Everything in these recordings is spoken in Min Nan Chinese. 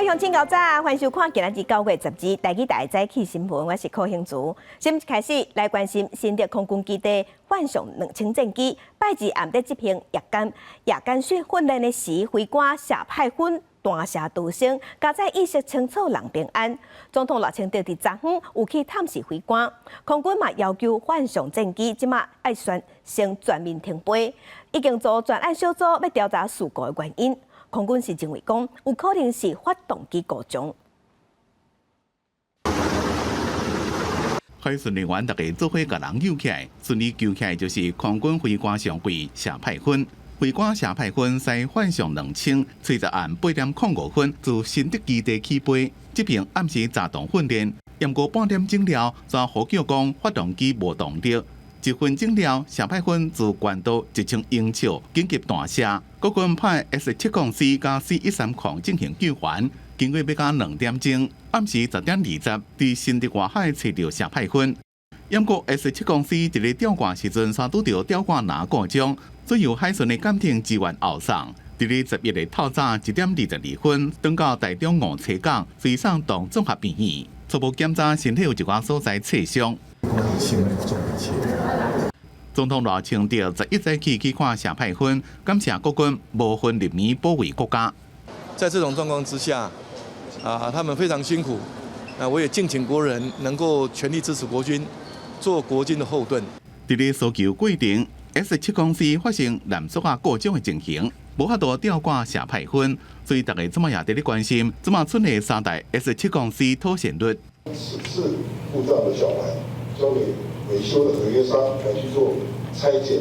位鄉親猴早，歡迎收看今仔日9月12台語台早起新聞，我是柯興竹。先開始來關心新竹空軍基地幻象2000戰機，拜二暗佇執行夜間訓練的時，飛官謝派芬彈射逃生，佳哉意識清楚人平安。總統賴清德佇昨昏有去探視飛官，空軍嘛要求幻象戰機這馬愛宣先全面停飛，已經組專案小組欲調查事故的原因。空軍是認為講有可能是發動機故障。海巡人員逐家做伙共人救起來，順利救起來就是空軍飛官上尉謝派芬。飛官謝派芬駛幻象2000，初十暗8點05分自新竹基地起飛，執行暗時閘動訓練。毋過半點鐘了，煞呼叫講發動機無動力。一分鐘了，謝派芬自關島1000英尺緊急彈射，國軍派 S-70C 佮 C-130進行救援。經過欲到2點鐘，暗時10點20，佇新竹外海揣著謝派芬。毋過 S-70C 佇咧吊掛時陣，煞拄著吊掛籃故障，最後海巡的艦艇支援後送。佇咧11日透早1點22分，轉到台中梧棲港，隨送到綜合醫院，初步檢查身體有一寡所在擦傷。總統賴清德11早起去看謝派芬，感謝國軍無分立場保衛國家。在這種狀況之下，啊，他們非常辛苦。那我也敬請國人能夠全力支持國軍，做國軍的後盾。佇咧搜救過程，S-70C 發生纜索仔故障的情形，無法度吊掛謝派芬，所以大家這馬也佇咧關心，這馬賰的三代 S-70C 妥善率。此次故障的小環交給維修的合約商來去做拆解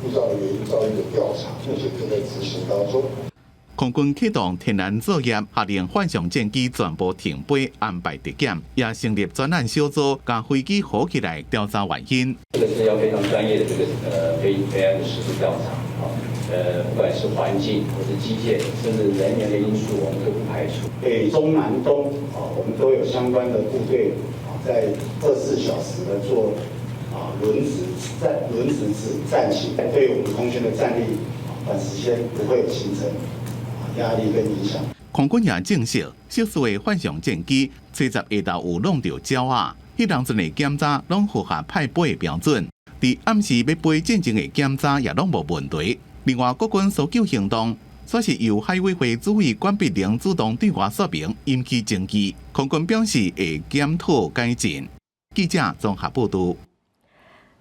故障的原因，做一個調查，目前正在執行當中。空軍啟動天然作業，下令幻象戰機全部停飛，安排特檢，也成立專案小組，共飛機好起來調查原因。這個是要非常專業的這個飛安的實時調查，啊，不管是環境或是機械，甚至人員的因素，我們都不排除。北中南東啊，我們都有相關的部隊啊，在24小時的做啊輪值戰勤，對我們空軍的戰力短時間不會有形成壓力跟影響。空軍也證實，涉事的幻象戰機，初十下晝有弄著鳥仔，彼當陣的檢查攏符合派飛的標準，佇暗時欲飛進前的檢查也攏無問題。另外，國軍搜救行動，煞是由海委會主委管碧玲主動對外說明，引起爭議。空軍表示會檢討改進。記者綜合報導。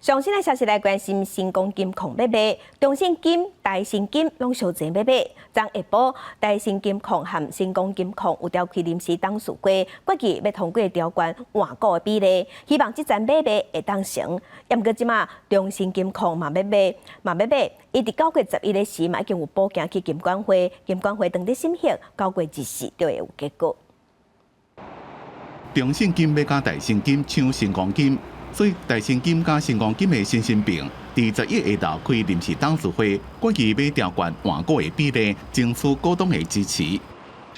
上新的消息來關心，新光金控欲賣，中信金、台新金攏相爭欲買。昨下晡，台新金控和新光金控有召開臨時董事會，決議欲通過調懸換股的比例，希望這層買賣會當成。毋過這馬中信金控嘛欲賣，嘛欲買，伊佇9月11的時嘛已經有補件去金管會，金管會當佇審核，9月24就會有結果。中信金欲佮台新金搶新光金。所以台新金佮新光金的新新並，佇11下晝開臨時董事會，決議欲調懸換股的比例，爭取股東的支持。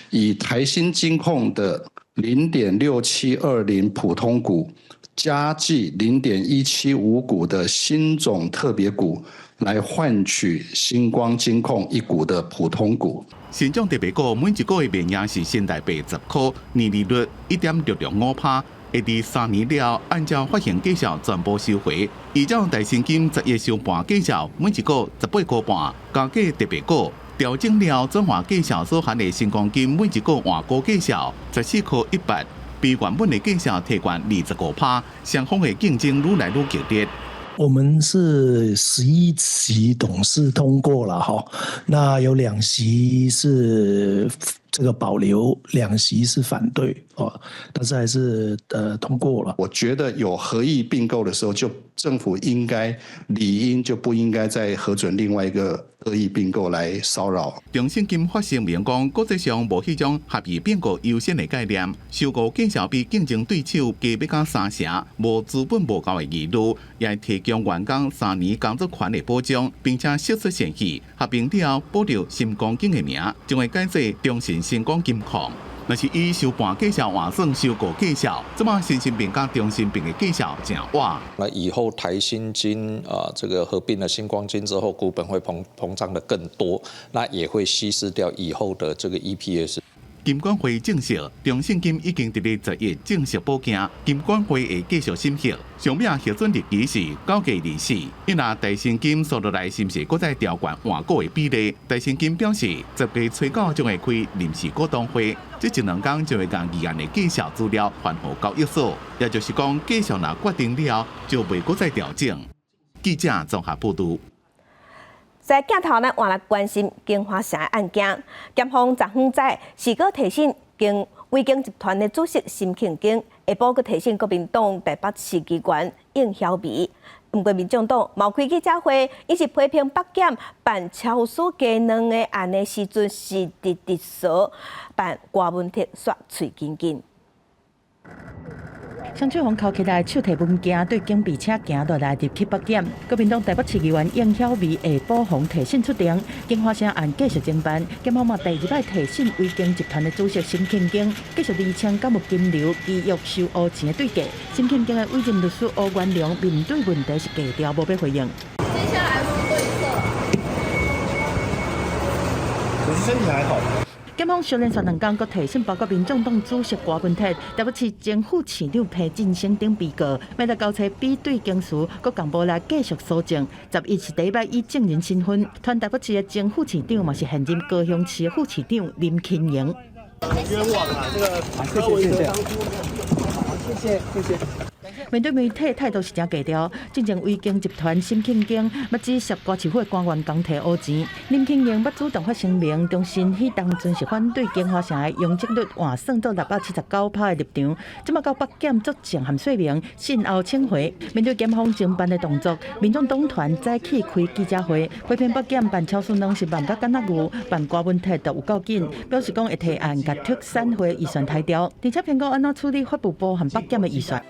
以台新金控的0.6720普通股加計0.175股的新種特別股，來換取新光金控一股的普通股。新種特別股每一股的面額是新台幣10塊，年利率1.665%。會佇3年了，按照發行價數全部收回。依照台新金11收盤價數，每一股18塊半，加計特別股調整了轉換價數所含的新光金每一股換股價數14塊18，比原本的價數提懸25%，雙方的競爭愈來愈激烈。我們是11席董事通過了哈，那有兩席是這個保留，兩席是反對哦，但是還是通過了。我覺得有合意併購的時候，就政府應該理應就不應該再核准另外一個惡意併購來騷擾。中信金發聲明講，國際上無彼種合意併購優先的概念，收購價數比競爭對手低欲到三成，無資本無夠的疑慮，也提供員工3年工作權的保障，並且釋出善意，合併了後保留新光金的名，將會改做中信新光金控。若是以收盤價數換算收購價數，這馬新新併佮中信併的價數誠倚。那以後台新金啊，這個合併了新光金之後，股本會膨脹得更多，那也會稀釋掉以後的這個 EPS。金管會證實，中信金已經佇咧11正式補件，金管會會繼續審核，上尾核准日期是9月24。伊若台新金紲落來，是毋是閣再調懸換股的比例？台新金表示，10月初9將會開臨時股東會，這一兩工就會將議案的計數資料還予交易所，也就是講，計數若決定了，就袂閣再調整。記者綜合報導。在鏡頭呢，換來關心京華城的案件，檢方昨昏早時閣提審經維京集團的主席沈慶京，下晡閣提審國民黨台北市議員應曉薇。毋過民眾黨嘛開記者會，伊是批評北檢辦超市雞卵的案的時陣是佇直趖辦柯文哲煞喙緊緊。雙手予銬起來，手提文件對警備車行落來入去北檢。國民黨台北市議員應曉薇下晡予提審出庭，京華城案繼續偵辦。檢方嘛第二擺提審維京集團的主席沈慶京，繼續釐清敢有金流、機約收烏錢的對價。沈慶京的委任律師吳元良面對問題是低調，無欲回應。接下來是對策。可是身體還好。檢方小連續兩工閣提審包括民眾黨主席柯文哲、台北市前副市長彭晉生等被告，欲來交叉比對供詞，閣共無來繼續搜證。11是第一擺以證人身份，傳台北市的前副市長嘛是現任高雄市的副市長林慶瑩。冤枉啊！這個柯文哲當初，謝謝謝謝。面對媒體態度是誠低調。進前維京集團沈慶京欲指涉歌市府的官員共提烏錢，林慶瑩欲主動發聲明，重申彼當陣是反對京華城的容積率換算做679%的立場。這馬到北檢作證和說明，信後請回。面對檢方偵辦的動作，民眾黨團早起開記者會，批評北檢辦超市攏是辦甲敢若牛，辦柯文哲就有夠緊，表示講會提案共特產會預算刣掉，而且評估按怎處理法務部和北檢的預算。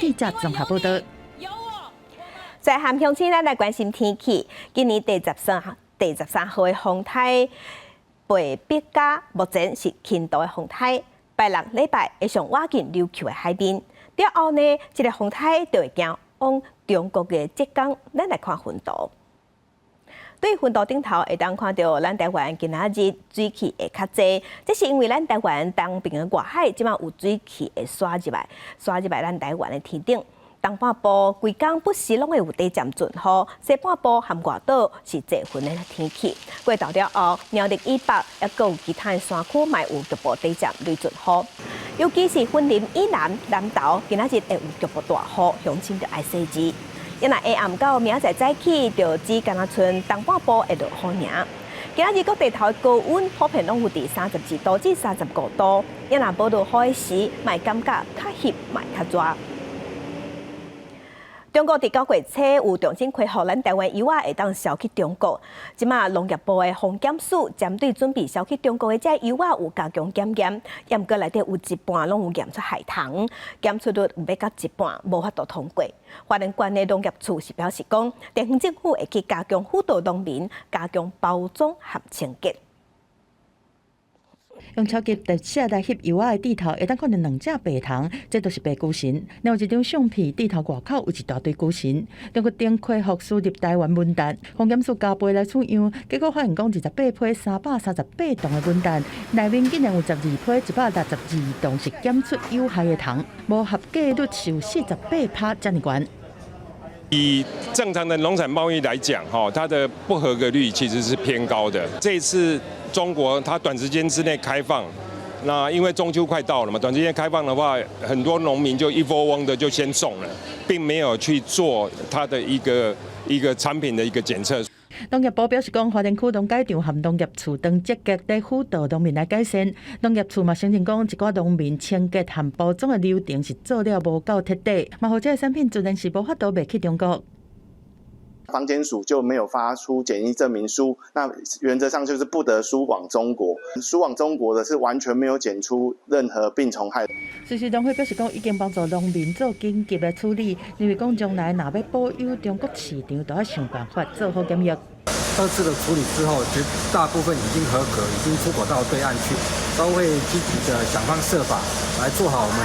記者綜合報道。在咸鄉親，咱來關心天氣。今年第13號的風颱貝碧嘉，目前是輕度的風颱。拜六禮拜會上倚近琉球的海邊。了後呢，這個風颱就會行往中國的浙江。咱來看雲圖。對雲圖頂頭會當看著咱台灣今仔日水汽會較濟，這是因為咱台灣東邊的外海這馬有水汽會徙入來，徙入來咱台灣的天頂。東半部規工不時攏會有短暫陣雨，西半部和外島是濟雲的天氣。過晝了後，苗栗以北抑閣有其他的山區嘛有局部短暫雷陣雨，尤其是雲林以南南投，今仔日會有局部大雨，鄉親著愛細緻。若下暗到明仔載早起，就只干焦賰東半部會落雨爾。今仔日各地頭高溫普遍攏有佇32度至35度。若無落雨時，嘛會感覺較翕，嘛會較熱。中國佇9月初有重新開放咱台灣柚仔會當銷去中國。這馬農業部的防檢署針對準備銷去中國的這柚仔有加強檢驗，毋過內底有一半攏有驗出害蟲，檢出率有欲到一半，無法度通過。花蓮縣的農業處是表示講，地方政府會去加強輔導農民，加強包裝和清潔。用超級特寫來翕柚仔的蒂頭，會當看著兩隻白蟲，這都是白龜蟳。另外一張相片，蒂頭外口有一大堆龜蟳。中國頂開放輸入台灣文旦，防檢署加倍來取樣，結果發現講28批338噸的文旦，內面竟然有12批162噸是檢出有害的蟲，無合格率是有48%遮爾懸。以正常的農產貿易來講，哈，它的不合格率其實是偏高的。這一次中國它短時間之內開放，那因為中秋快到了嘛，短時間開放的話，很多農民就一窩蜂的就先送了，並沒有去做它的一個一個產品的一個檢測。農業部表示講，花蓮區農改場和農業處正積極咧輔導農民來改善。農業處嘛承認講，一寡農民清潔和包裝的流程是做了無夠徹底，嘛予這个產品自然是無法度賣去中國。防檢署就沒有發出檢疫證明書，那原則上就是不得輸往中國。輸往中國的是完全沒有檢出任何病蟲害。事實農會表示講，已經幫助農民做緊急的處理，認為講將來若欲保有中國市場，都欲想辦法做好檢疫。二次的處理之後，絕大部分已經合格，已經出口到對岸去。都會積極的想方設法來做好我們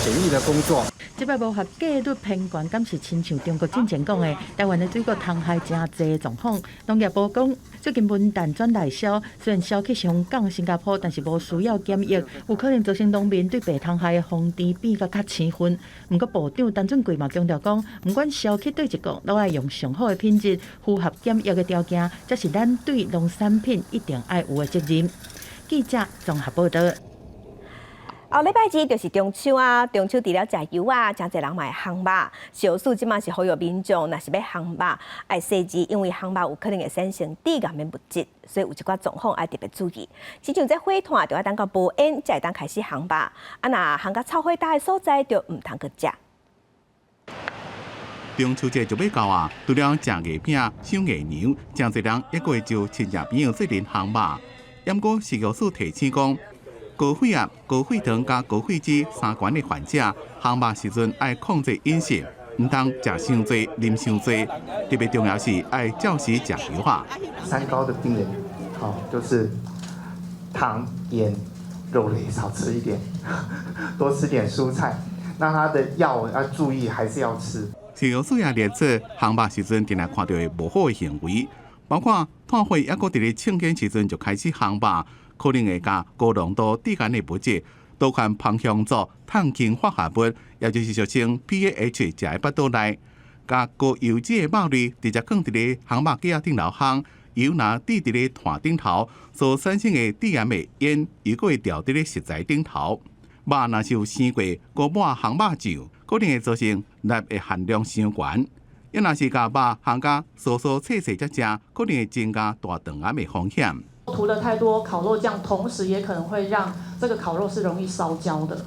檢疫的工作。這擺無合格率偏懸，敢是親像中國進前講的，台灣的水果蟲害誠濟狀況。農業部講，最近文旦轉內銷，雖然銷去香港、新加坡，但是無需要檢疫，有可能造成農民對白蟲害的防治變甲較生分。毋過部長陳俊貴嘛強調講，毋管銷去佗一國，攏愛用上好的品質，符合檢疫的條件，這是咱對農產品一定愛有的責任。記者綜合報道。後禮拜二就是中秋啊，中秋除了食油啊，誠濟人嘛會烘肉。食藥署這馬是呼籲民眾，若是欲烘肉，愛細緻，因為烘肉有可能會產生致癌的物質，所以有一寡狀況愛特別注意。親像這火炭，就愛等到無煙才會當開始烘肉。啊，若烘甲臭火焦的所在，就毋通去食。中秋節就欲到啊，除了食月餅、賞月娘，誠濟人猶閣會招親戚朋友做陣烘肉。毋過食藥署提醒講，高血壓、高血糖佮高血脂三懸的患者，烘肉時陣愛控制飲食，毋通食傷濟、啉傷濟。特別重要是愛照時食藥啊。三高的病人，好，就是糖、鹽、肉類少吃一點，多吃點蔬菜。那他的藥要注意，還是要吃。食藥署也列出烘肉時陣定定看著的無好的行為，包括炭火猶閣佇咧衝煙時陣就開始烘肉，可能會共高濃度致癌的物質，多款芳香族碳氫化合物，也就是俗稱 PAH，食佇腹肚內，共高油脂的肉類直接囥佇咧烘肉架仔頂頭烘，油若滴佇咧炭頂頭所產生的致癌的煙，又閣會掉佇咧食材頂頭。肉若是有生過閣抹烘肉醬，可能會造成鈉的含量傷懸。抑若是共肉烘甲酥酥脆脆才食，可能會增加大腸癌的風險。塗了太多烤肉醬，同時也可能會讓這個烤肉是容易燒焦的。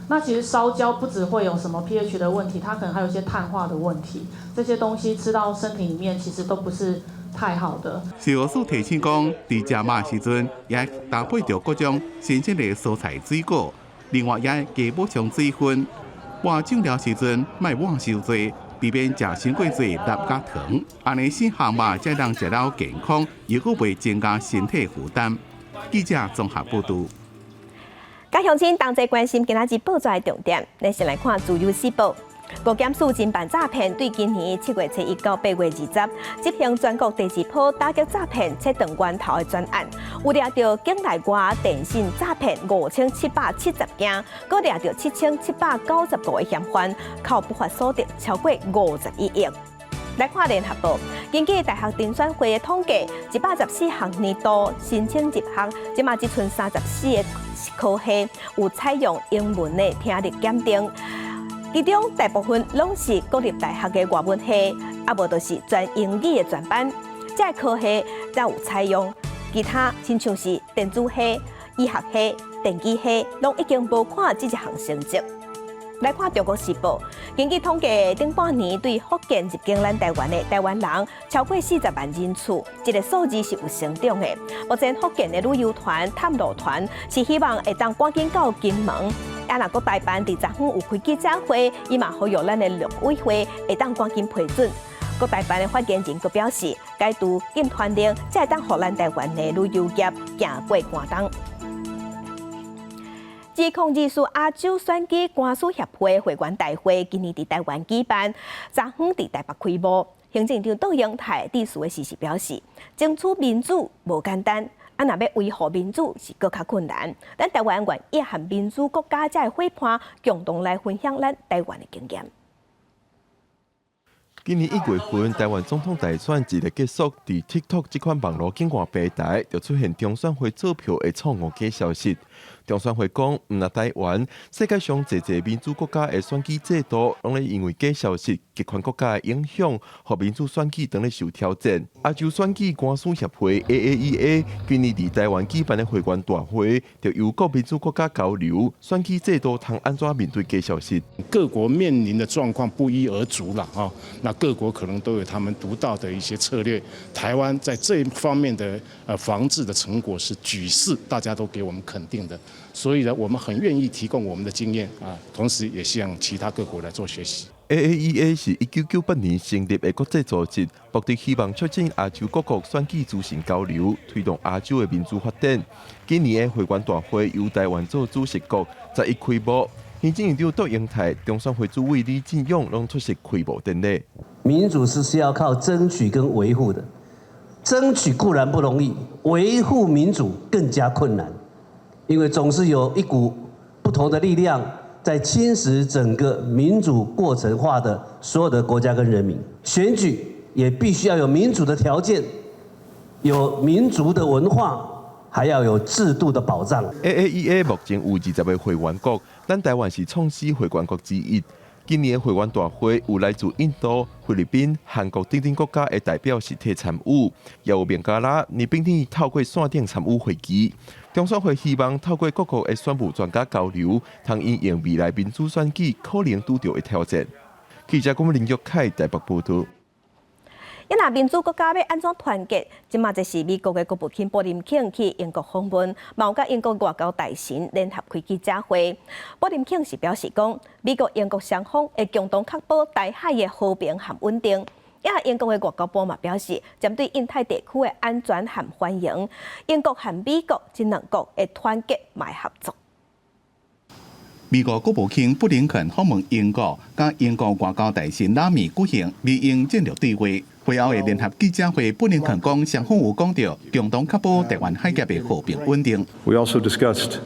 那其實燒焦不只會有什麼 pH 的問題，它可能還有一些碳化的問題。這些東西吃到身體裡面，其實都不是太好的。食藥署提醒講，佇食肉時陣，也搭配著各種新鮮的蔬菜水果，另外也加補充水分。抹醬料時陣，莫抹傷濟，避免食傷過濟鈉佮糖。按呢生烘肉才能食了健康，又閣袂增加身體負擔。記者綜合報導。佮鄉親同齊關心今仔日報紙的重點，咱先來看《自由時報》。國檢署偵辦詐騙，對今年7月初一到8月20，執行全國第二波打擊詐騙、切斷源頭的專案，有掠著境內外電信詐騙5770件，閣掠著7795個嫌犯，扣不法所得超過51億。來看聯合報，根據大學遴選會的統計，114學年度申請入學，這馬只賰34個科系有採用英文的聽力檢定。其中大部分攏是國立大學的外文系，啊無就是全英語的專班。這個科系才有採用，其他親像是電子系、醫學系、電機系，攏已經無看這一項成績。來看《中國時報》，根據統計，頂半年對福建入境咱台灣的台灣人超過40萬人次，這個數字是有成長的。目前福建的旅遊團、探路團是希望會當趕緊到金門。啊，若國台辦佇昨昏有開記者會，伊嘛呼籲咱的陸委會會當趕緊批准。國台辦的發言人閣表示，解除禁團令，才會當予咱台灣的旅遊業行過寒冬。2024亞洲選舉官司協會會員大會今年佇台灣舉辦，昨昏佇台北開幕。行政長卓榮泰致辭的時時表示，爭取民主無簡單，啊，若欲維護民主是閣較困難。咱台灣願意和民主國家這个伙伴共同來分享咱台灣的經驗。今年1月份，台灣總統大選一个結束，佇 TikTok 這款網路警報平台就出現中選會做票的錯誤假消息。中選會講，毋但台灣，世界上濟濟民主國家的選舉制度，攏咧因為假消息、極權國家的影響，予民主選舉當咧受挑戰。亞洲選舉官司協會 AAEA 今年佇台灣舉辦的會員大會，就由各民主國家交流選舉制度通按怎面對假消息。各國面臨的狀況不一而足啦，哈，那各國可能都有他們獨到的一些策略。台灣在這一方面的防治的成果是舉世大家都給我們肯定的。所以呢，我們很願意提供我們的經驗啊，同時也向其他各國來做學習。 AAEA 是1998年成立的國際組織，目的希望促進亞洲各國選舉資訊交流，推動亞洲的民主發展。今年的會員大會由台灣做主席國，11開幕。行政院長卓榮泰、中選會主委李進勇攏出席開幕典禮。民主是需要靠爭取跟維護的，爭取固然不容易，維護民主更加困難，因為總是有一股不同的力量在侵蝕整個民主過程化的所有的國家跟人民。選舉也必須要有民主的條件，有民族的文化，還要有制度的保障。 AAEA 目前有20個會員國，咱台灣是創始會員國之一。今年會員大會有來自印度、菲律賓、韓國等等國家的代表實體參與，也有孟加拉、尼泊爾透過線頂參與會議。中選會希望透過各國的選務專家交流，通因應未來民主選舉可能拄著的挑戰。記者郭林玉凱台北報導。一若民主國家欲按怎團結？這馬這是美國的國務卿布林肯去英國訪問，嘛有佮英國外交大臣聯合開記者會。布林肯是表示講，美國、英國雙方會共同確保台海的和平和穩定。也英國的外交部嘛表示，針對印太地區的安全和繁榮，英國和美國這兩國會團結嘛會合作。美國國務卿布林肯訪問英國，佮英國外交大臣拉米舉行美英戰略對話。會後的聯合記者會，布林肯講，雙方有講著共同確保台灣海峽的和平穩定。 We also discussed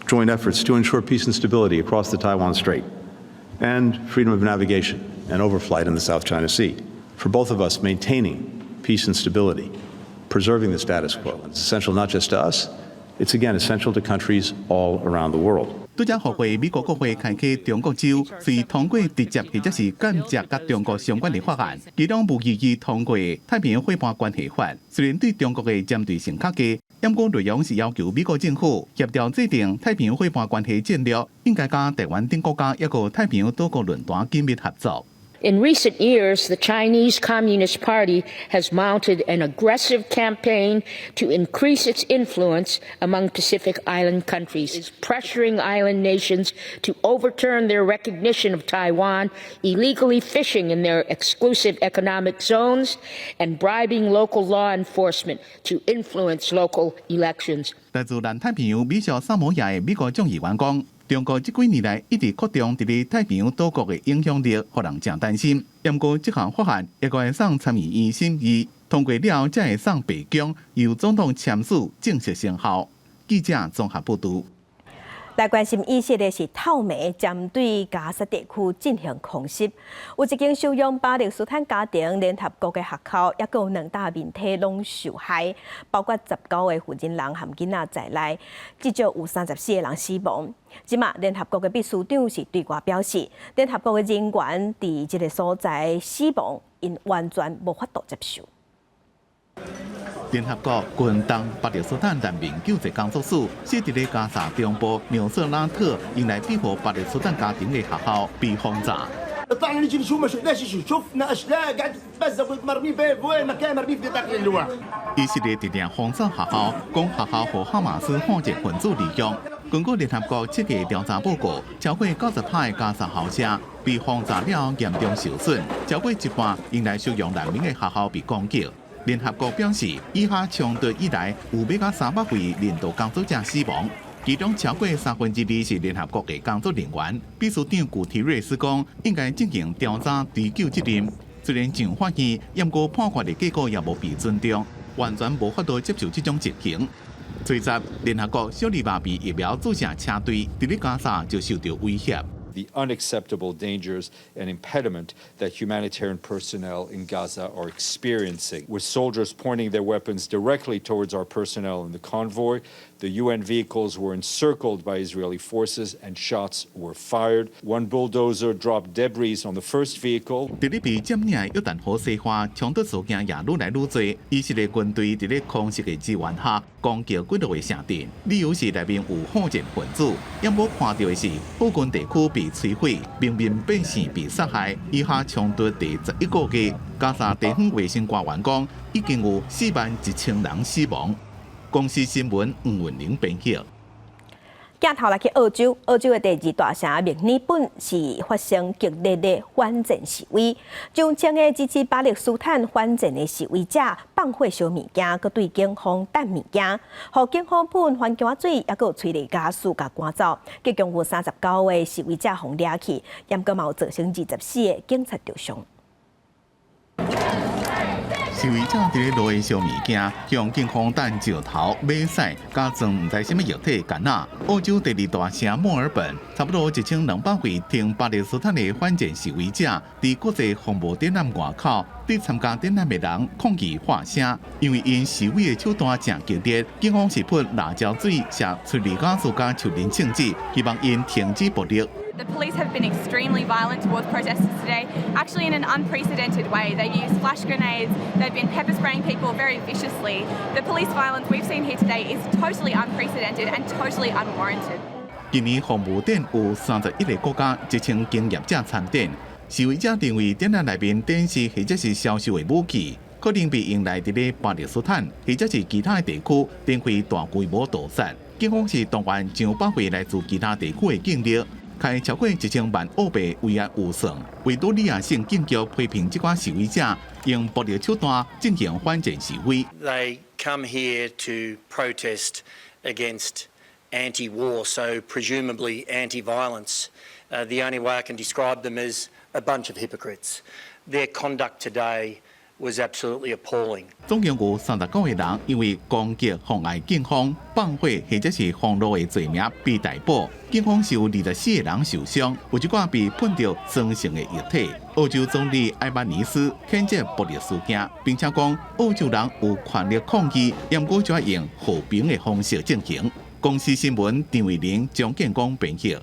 joint efforts to ensure peace and stability across the Taiwan Strait and freedom of navigation and overflight in the South China Sea. For both of us, maintaining peace and stability, preserving the status quo, it's essential not just to us, it's again essential to countries all around the world. 拄才予會美國國會開啟中國週，隨通過直接或者是間接佮中國相關的法案，其中無異議通過太平洋夥伴關係法。雖然對中國的針對性較低，毋過內容是要求美國政府協調制定太平洋夥伴關係戰略，應該佮台灣等國家抑閣太平洋島國論壇緊密合作。 In recent years, the Chinese Communist Party has mounted an aggressive campaign to increase its influence among Pacific Island countries, pressuring island nations to overturn their recognition of Taiwan, illegally fishing in their exclusive economic zones, and bribing local law enforcement to influence local elections. 來自南太平洋美屬薩摩亞的美國眾議員講，中國這幾年來一直擴張佇咧太平洋島國的影響力，予人誠擔心。毋過這項法案會閣會送參議院審議，通過了後才會送白宮，由總統簽署正式生效。記者綜合報導。來關心以色列是透暝針對加薩地區進行空襲，有一間收容巴勒斯坦家庭聯合國的學校，抑閣有兩搭民體攏受害，包括19個婦人人含囡仔在內，至少有34個人死亡。這馬聯合國的秘書長是對外表示，聯合國的人員佇這个所在死亡，𪜶完全無法度接受。聯合國近東巴勒斯坦難民救濟工作室設佇咧加薩中部紐瑟拉特，用來庇護巴勒斯坦家庭的學校被轟炸。 طلعنا نجي نشوف ما شفناش شيء، شفنا اشلاء قاعده تتمزق مرميه في وين مكان مرميه في داخل اللواء。以色列直定轟炸學校，講學校予哈馬斯叛亂分子利用。根據聯合國設計調查報告，超過90%的加薩校舍被轟炸了嚴重受損，超過一半用來收容難民的學校被攻擊。聯合國表示，以哈衝突以來，有欲到300位人道工作者死亡，其中超過2/3是聯合國的工作人員。秘書長古提瑞斯講，應該進行調查追究責任。雖然上法院，毋過判決的結果也無被尊重，完全無法度接受這種情形。隨即，聯合國小兒麻痺疫苗注射車隊佇咧加薩就受著威脅。 The unacceptable dangers and impediment that humanitarian personnel in Gaza are experiencing, with soldiers pointing their weapons directly towards our personnel in the convoy. The UN vehicles were encircled by Israeli forces and shots were fired. One bulldozer dropped debris on the first vehicle. 佇咧被佔領的約旦河西岸，衝突事件也愈來愈濟。以色列軍隊佇咧空襲的支援下，攻擊幾多個城鎮，理由是內面有叛亂分子。毋過看著的是，部分地區被摧毀，平民百姓被殺害。以哈衝突第11個月，加沙地方衛生官員講，已經有4萬1千人死亡。公視新聞吳文玲編譯。鏡頭來去澳洲，澳洲的第二大城墨爾本是發生激烈的反戰示威，上千个支持巴勒斯坦反戰的示威者放火燒物件，閣對警方擲物件，予警方噴番薑仔水，抑閣有催淚瓦斯共趕走，結共有39個示威者予掠去，猶閣嘛有造成24個警察著傷。示威者佇咧路的燒物件，向警方擲石頭、馬屎，佮裝毋知啥物液體罐仔。澳洲第二大城墨爾本，差不多1200位挺巴勒斯坦的反戰示威者，佇國際風貿展覽外口，對參加展覽的人抗議喝聲，因為𪜶示威的手段誠激烈，警方是噴辣椒水、射催淚瓦斯佮樹林槍子，希望𪜶停止暴力。 The police have been extremely violent towards protesters today, actually in an unprecedented way. They've used flash grenades, they've been pepper spraying people very viciously. The police violence we've seen here today is totally unprecedented and totally unwarranted. 今年風貿展有31個國家1000間業者參展，示威者認為展覽內面展示或者是銷售的武器，可能被用來佇咧巴勒斯坦或者是其他的地區展開大規模屠殺。警方是動員上百位來自其他地區的警力。開超過1000萬澳幣維安預算，維多利亞省警局批評這寡示威者用暴力手段進行反戰示威。 They come here to protest against anti-war, so presumably anti-violence. The only way I can describe them is a bunch of hypocrites. Their conduct today was absolutely appalling. 總共有39個人因為攻擊妨礙警方、放火或者是封路的罪名被逮捕。警方是有24個人受傷，有一寡被噴著酸性的液體。澳洲總理艾巴尼斯譴責暴力事件，並且講澳洲人有權利抗議，毋過就愛用和平的方式進行。公視新聞張慧玲、張建光編譯。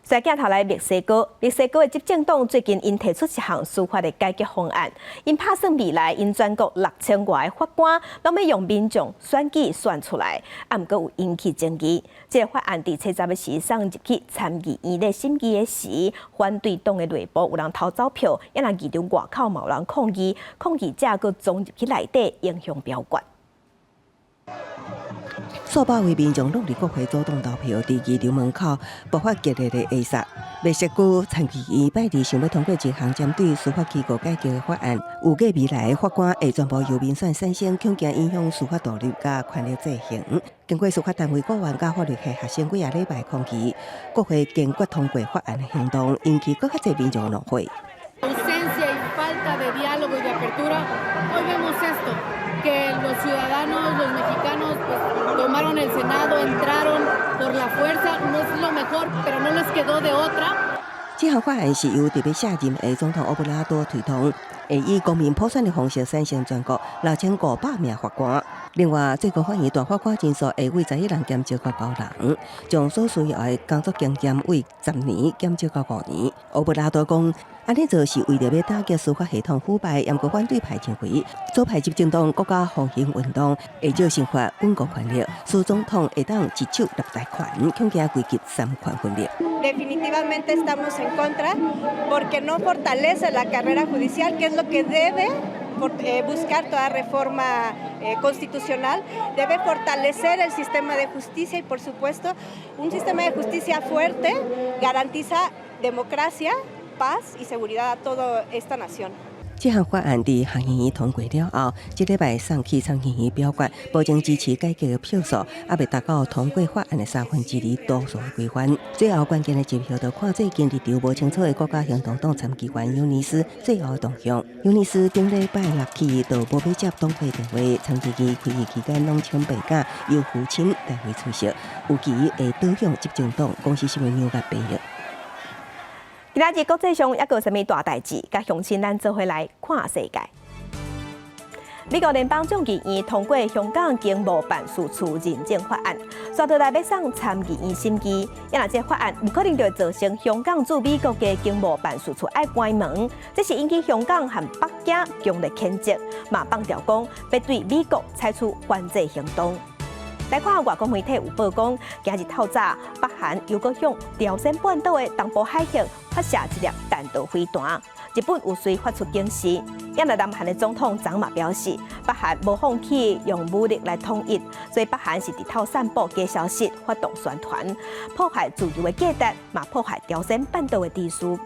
轉鏡頭來墨西哥，墨西哥的執政黨最近𪜶提出一項司法的改革方案，𪜶拍算未來𪜶全國6000外个法官，攏欲用民眾選舉選出來，啊，毋過有引起爭議。這个法案佇初十時送入去參議院咧審議的時，反對黨的內部有人偷走票，抑若議場外口嘛有人抗議，抗議者閣衝入去內底影響表決。數百位民眾攏佇國會阻擋投票，佇議場門口爆發激烈的下殺。墨西哥參議院拜二想欲通過一項針對司法機構改革的法案，預計未來法官會全部由民選產生，恐驚影響司法獨立佮權力制衡。經過司法單位顧問佮法律系學生幾仔禮拜抗議，國會堅決通過法案的行動，引起閣較濟民眾怒火。 Ausencia y falta de diálogo y de apertura. Hoy vemos esto, que los ciudadanos, los mexicanos, pues, tomaron el Senado, entraron por la fuerza, no es lo mejor, pero no les quedó de otra. 這項法案是由準備卸任的總統奧布拉多推動，會以公民普選的方式產生全國6500名法官。另外，最高法院大法官人數會為11人減少到9人，將所需要的工作經驗為10年減少到5年。奧布拉多講，按呢做是為著欲打擊司法系統腐敗，毋過反對派認為，左派執政黨國家復興運動會借刑法穩固權力，使總統會當一手攬大權，恐驚危及三權分立。 Definitivamente estamos en contra porque no fortalece la carrera judicial, que es lo que debe buscar toda reforma constitucional, debe fortalecer el sistema de justicia y, por supuesto, un sistema de justicia fuerte garantiza democracia, paz y seguridad a toda esta nación. 這項法案佇下議院通過了後，這禮拜送去參議院表決，目前支持改革的票數猶未達到通過法案的2/3多數的規範。最後關鍵的一票，就看最近立場無清楚的國家行動黨參議員尤尼斯最後的動向。尤尼斯頂禮拜六起就無欲接黨會電話，參議院會議期間攏請病假，由父親代為出席，預期會倒向執政黨。公視新聞紐約編譯。今仔日國際上猶閣有啥物大代誌？佮鄉親咱做伙來看世界。美國聯邦眾議院通過香港經貿辦事處認證法案，紲落來欲送參議院審議。抑若這個法案有可能就會造成香港駐美國的經貿辦事處愛關門，這是引起香港和北京強烈譴責，嘛放調講欲對美國採取反制行動。來看外國媒體有報講，今日透早，北韓又閣向朝鮮半島的東部海域發射一粒彈道飛彈，日本有隨發出警示。也若南韓的總統昨嘛表示，北韓無放棄用武力來統一，所以北韓是佇透散布假消息、發動宣傳，破壞自由的價值，嘛破壞朝鮮半島的秩序。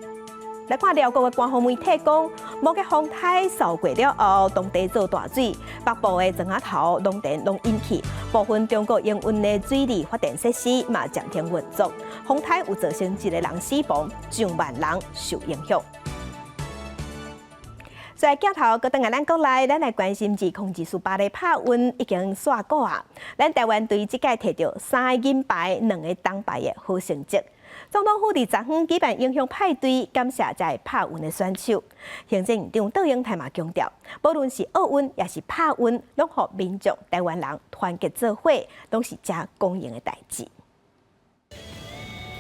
來看寮國的官方媒體講，摩羯風颱掃過了後，當地做大水，北部的莊仔頭農田攏淹去，部分中國營運的水力發電設施嘛暫停運作。風颱有造成一个人死亡，上萬人受影響。所以鏡頭閣轉來咱國內，咱來關心2024巴黎帕運已經煞鼓啊！咱台灣隊這屆摕著三個銀牌、兩個銅牌的好成績。總統府佇昨昏舉辦英雄派對，感謝遮拍運的選手。行政院長杜英台嘛強調，無論是奧運抑是拍運，攏予民眾台灣人團結做伙，攏是誠光榮的代誌。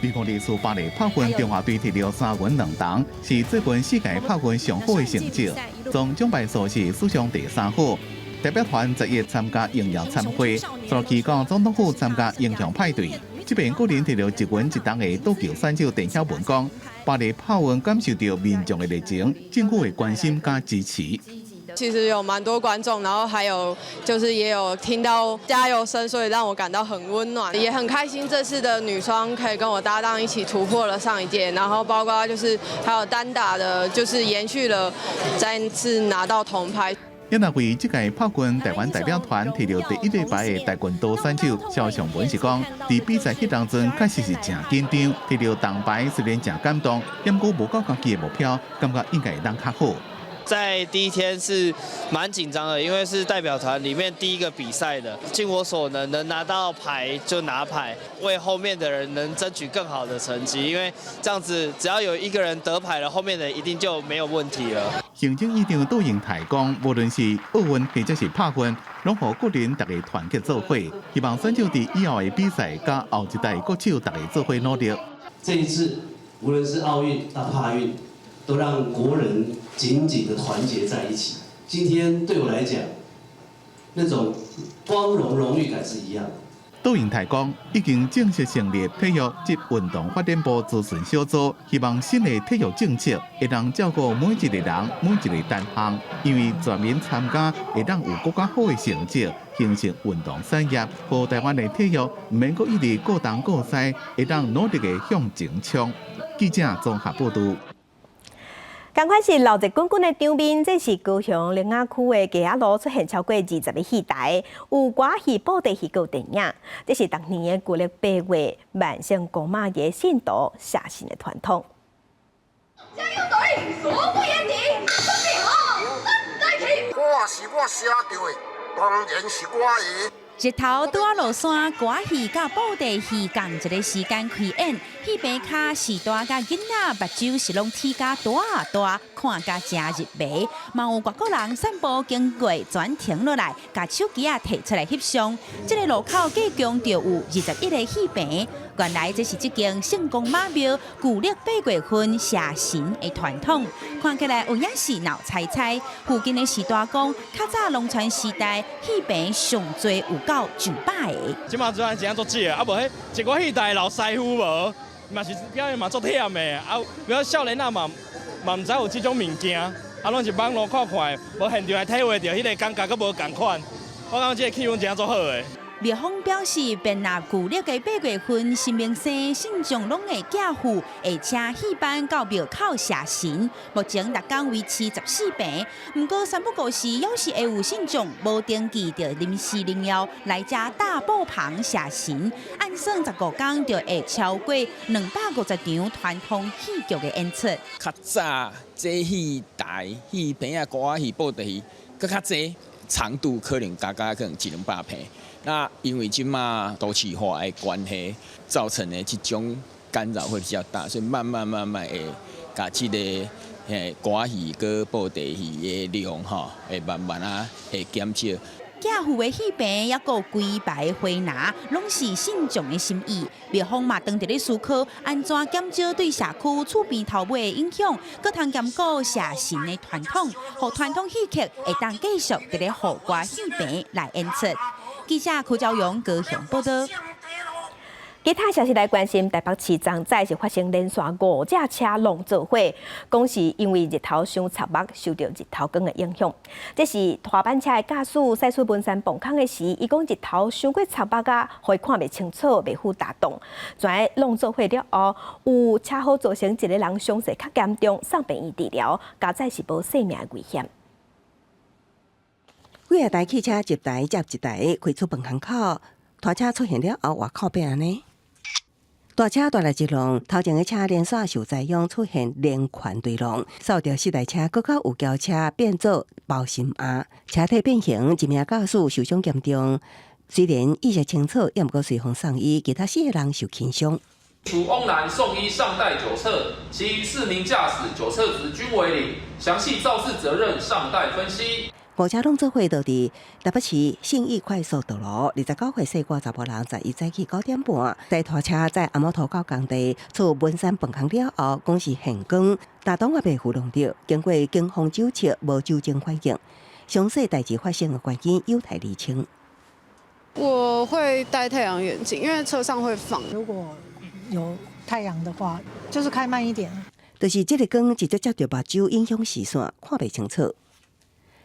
2024巴黎拍運中華隊摕著三銀兩銅，是最近四屆拍運上好的成績。總獎牌數是史上第三好。代表團11參加榮耀參會，昨去到總統府參加英雄派對。這邊個人摕著一銀一銅的桌球選手鄭曉文講，巴黎拍運感受著民眾的熱情、政府的關心佮支持。其實有蠻多觀眾，然後還有就是也有聽到加油聲，所以讓我感到很溫暖，也很開心。這次的女雙可以跟我搭檔一起突破了上一屆，然後包括就是還有單打的，就是延續了再次拿到銅牌。也若為這屆拍運台灣代表團摕著第一個牌的跆拳道選手蕭尚文是講，佇比賽彼當陣確實是誠緊張，摕著銅牌雖然誠感動，毋過無到家己的目標，感覺應該會當較好。在第一天是蠻緊張的，因為是代表團裡面第一個比賽的，盡我所能，能拿到牌就拿牌，為後面的人能爭取更好的成績，因為這樣子只要有一個人得牌了，後面的一定就沒有問題了。行政院長杜英台講，無論是奧運或者是拍運，攏予國人逐家團結做伙，希望選手佇以後的比賽佮後一代國手逐家做伙努力。這一次，無論是奧運到帕運，都讓國人緊緊的團結在一起。今天對我來講，那種光榮榮譽感是一樣的。杜英台講，已經正式成立體育及運動發展部諮詢小組，希望新的體育政策會當照顧每一個人、每一個單項，因為全民參加會當有閣較好的成績，形成運動產業，予台灣的體育毋免閣一直顧東顧西，會當努力的向前衝。記者綜合報導。仝款是鬧熱滾滾的場面，這是高雄苓仔區的街仔路出現超過20個戲台，有歌仔戲、布袋戲、閣有電影。這是逐年的舊曆8月萬聖公媽爺信徒謝神的傳統。加油隊，手不言停，準備好，來起。歌是我寫著的，當然是我的。日頭拄仔落山，歌仔戲佮布袋戲仝一个時間開演，戲棚跤序大佮囡仔目睭是攏睇甲大啊大，看甲誠入迷。嘛有外國人散步經過，全停落來，共手機仔提出來翕相。這个路口計共就有21個戲棚。原來這是這間聖公媽廟舊曆8月份謝神的傳統。看起來有影是鬧彩彩。附近的序大講，較早農村時代戲棚上濟有到上百个。這馬陣真正足少，啊無彼一寡戲台老師傅無，嘛是表演嘛足忝的，啊，比如少年仔嘛毋知有這種物件，啊，攏是網路看看的，無現場來體會著彼个感覺閣無仝款。我感覺這个氣氛真正足好的。廟方表示，遍若舊曆的8月份，新明星信眾攏會寄付，會請戲班到廟口謝神。目前逐工維持14棚，毋過三不五時，猶是會有信眾無登記就臨時應邀來遮搭布棚謝神。按算15工就會超過250場傳統戲劇的演出。較早這戲台、戲棚仔、歌仔戲、布袋戲，閣較濟，長度可能加加可能一兩百坪。那因為這馬都市化的關係，造成的這種干擾會比較大，所以慢慢慢慢會共這个歌仔戲佮布袋戲的量吼，會慢慢仔會減少。寄付的戲棚，抑閣規排花籃，攏是信眾的心意。廟方嘛，當佇咧思考，按怎減少對社區厝邊頭尾的影響，閣通兼顧謝神的傳統，予傳統戲曲會當繼續佇咧戶外戲棚來演出。記者柯昭勇高雄報導。其他消息來關心，台北市昨早是發生連續五隻車攏做火，講是因為日頭傷插目，受著日頭光的影響。這是拖板車的駕駛駛出文山磅空的時，伊講日頭傷過插目啊，予伊看袂清楚，袂赴打擋。全攏做火了後，有車禍造成一個人傷勢較嚴重，送病院治療，佳哉是無性命的危險。幾台汽車一台接一台開出飯巷口，拖車出現了後，外口變按呢？大車大力一浪，頭前的車連續受災殃，出現連環對撞，掃著四台車，閣較有轎車變做包心鴨，車體變形，一名駕駛受傷嚴重。雖然意識清楚，也毋過隨風送醫，其他四個人受輕傷。除翁男送醫尚待酒測，其餘四名駕駛酒測值均為零，詳細肇事責任尚待分析。五車攏做伙倒佇台北市信義快速道路，29歲細個查埔人十一早起9點半，載拖車載阿摩托到工地，出文山飯空了後，講是眩光，大擋也袂赴弄著，經過警方酒測無酒精反應，詳細代誌發生的原因有待釐清。我會戴太陽眼鏡，因為車上會放。如果有太陽的話，就是開慢一點。就是這個光直接照著目睭，影響視線，看袂清楚。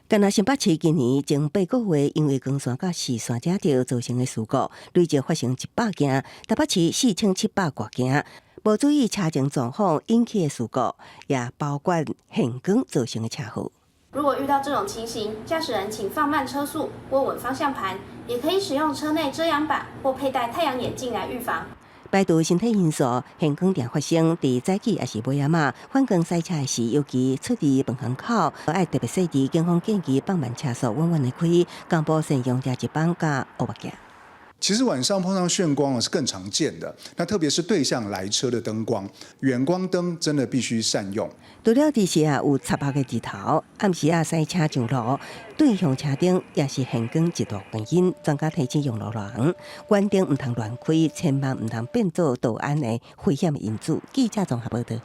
干焦新北市今年前八個月，因為光線佮視線遮著造成的事故，累計發生100件，台北市4700外件。無注意車前狀況引起的事故，也包括眩光造成的車禍。如果遇到這種情形，駕駛人請放慢車速，握穩方向盤，也可以使用車內遮陽板或佩戴太陽眼鏡來預防。排除身體因素，眩光定發生佇早起抑是尾仔仔反光駛車時，尤其出佇飯巷口，愛特別細緻。警方建議放慢車速，穩穩的開，廣播善用遮一板佮烏目鏡。其實晚上碰上眩光是更常見的，那特別是對向來車的燈光，遠光燈真的必須善用。除了佇時啊有插目的日頭，暗時啊駛車上路，對向車燈也是眩光一大原因。專家提醒用路人，關燈毋通亂開，千萬毋通變做道安的危險因子。記者綜合報道。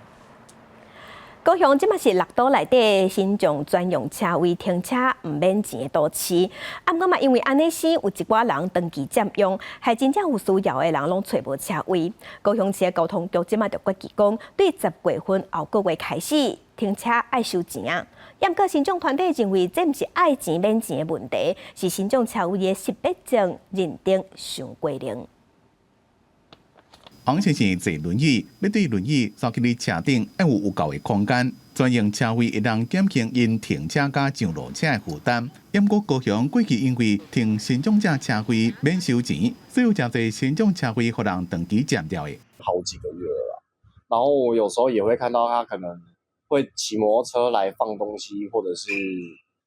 高雄這馬是六都內底身障專用車位停車毋免錢的都市，啊，毋過嘛，因為按呢生有一寡人長期佔用，害真正有需要的人攏揣無車位。高雄市的交通局這馬就決議講，對10月份後個月開始停車愛收錢啊。毋過身障團體認為這毋是愛錢免錢的問題，是身障車位的識別證認定傷過龍。黃先生坐輪椅，欲對輪椅走去你車頂，愛有夠的空間。專用車位會當減輕𪜶停車佮上落車的負擔。毋過高雄過去因為停身障者車位免收錢，所以有誠濟身障車位予人長期佔著的。好幾個月了，然後我有時候也會看到他可能會騎摩托車來放東西，或者是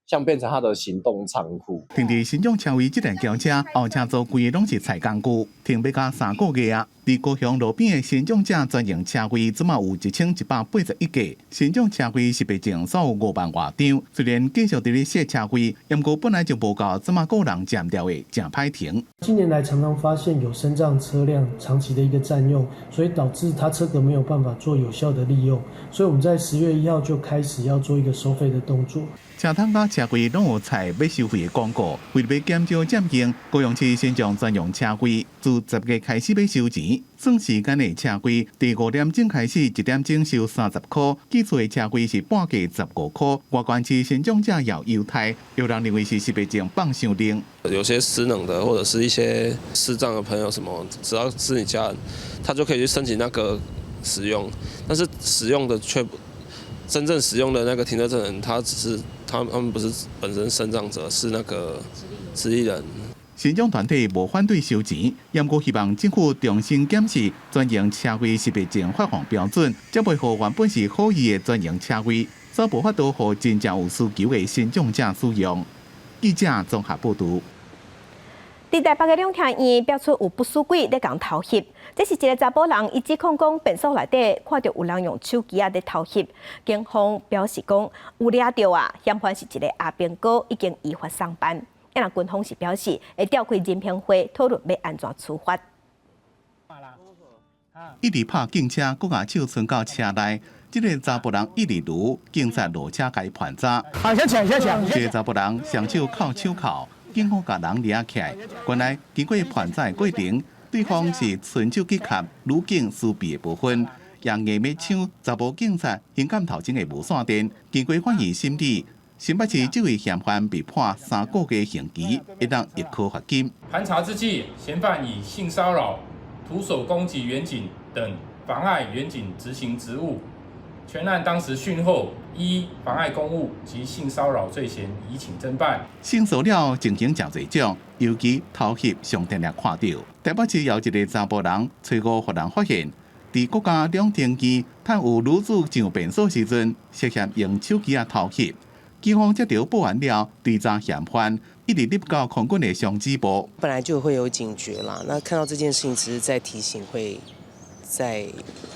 像變成他的行動倉庫。停佇身障車位這台轎車，後車座規个攏是菜工具，停欲甲3個月啊！佇高雄路邊的身障者專用車位，這馬有1181個。身障車位識別證所有5萬外張，雖然繼續佇咧設車位，毋過本來就無夠，這馬個人佔著的，誠歹停。近年來常常發現有身障車輛長期的一個佔用，所以導致他車格沒有辦法做有效的利用，所以我們在10月1號就開始要做一個收費的動作。車窗佮車位攏有菜欲收費的廣告，為了欲減少佔用，高雄市身障專用車位自10月開始欲收錢，算時間的車位，佇5點鐘開始，一點鐘收30箍；基礎的車位是半價15箍。外縣市身障者也有優待，有人認為是識別證放傷龍。有些失能的或者是一些視障的朋友，什麼只要是你家人，他就可以去申請那個使用，但是使用的卻真正使用的那個停車證人，他只是他們不是本身身障者，是那個直立人。身障團體無反對收錢，毋過希望政府重新檢視專用車位識別證發放標準，才袂予原本是好意的專用車位，煞無法度予真正有需求的身障者使用。記者綜合報導。佇台北的兩廳院爆出有不死鬼咧共偷翕，這是一个查埔人，伊指控講便所內底看著有人用手機仔咧偷翕，警方表示講有掠著啊，嫌犯是一个阿兵哥，已經依法送辦。啊，若軍方是表示會召開人評會討論欲按怎處罰。一直拍警車，閣共手伸到車內。這个查埔人一直攄，警察落車共伊盤查。好，先起來，先起來。這个查埔人雙手銬手銬，警方共人掠起來。原來經過盤查的過程，對方是伸手去挾女警私秘的部分，也硬欲搶查埔警察胸坎頭前的無線電。經過法院審理，新北市這位嫌犯被判3個月刑期，會當易科罰金。盤查之際，嫌犯以性騷擾、徒手攻擊員警等妨礙員警執行職務，全案當時訊後，依妨礙公務及性騷擾罪嫌移請偵辦。性騷擾情形誠濟種，尤其偷翕上定定看著。台北市有一个查埔人，初五予人發現，佇國家兩廳院探有女子上便所時陣，涉嫌用手機仔偷翕。警方接著報案了，追查嫌犯，一直入到空軍的雙子部。本來就會有警覺啦，那看到這件事情，只是在提醒會再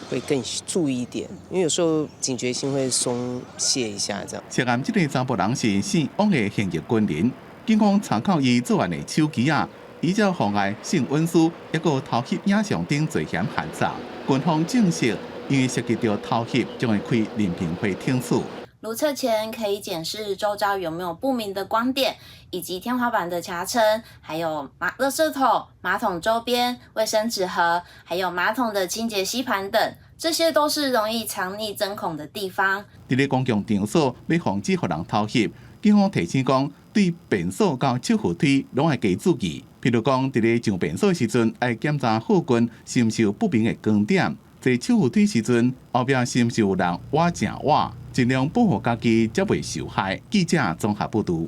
會更注意一點，因為有時候警覺性會鬆懈一下，這樣。涉案這个查埔人是姓王的現役軍人，警方查扣伊作案的手機仔，依照妨礙性隱私，抑閣偷翕影像等罪嫌函查。軍方證實，因為涉及著偷翕，將會開閔評會聽取。如廁前可以檢視周遭有沒有不明的光點，以及天花板的夾層，還有垃圾桶、馬桶周邊、衛生紙盒，還有馬桶的清潔吸盤等，這些都是容易藏匿針孔的地方。佇咧公共場所欲防止予人偷翕，警方提醒講，對便所佮手扶梯攏愛加注意。譬如講，佇咧上便所時陣，愛檢查附近是毋是有不明的光點；坐手扶梯時陣，後壁是毋是有人倚正倚，盡量保護家己，才袂受害。記者綜合報導。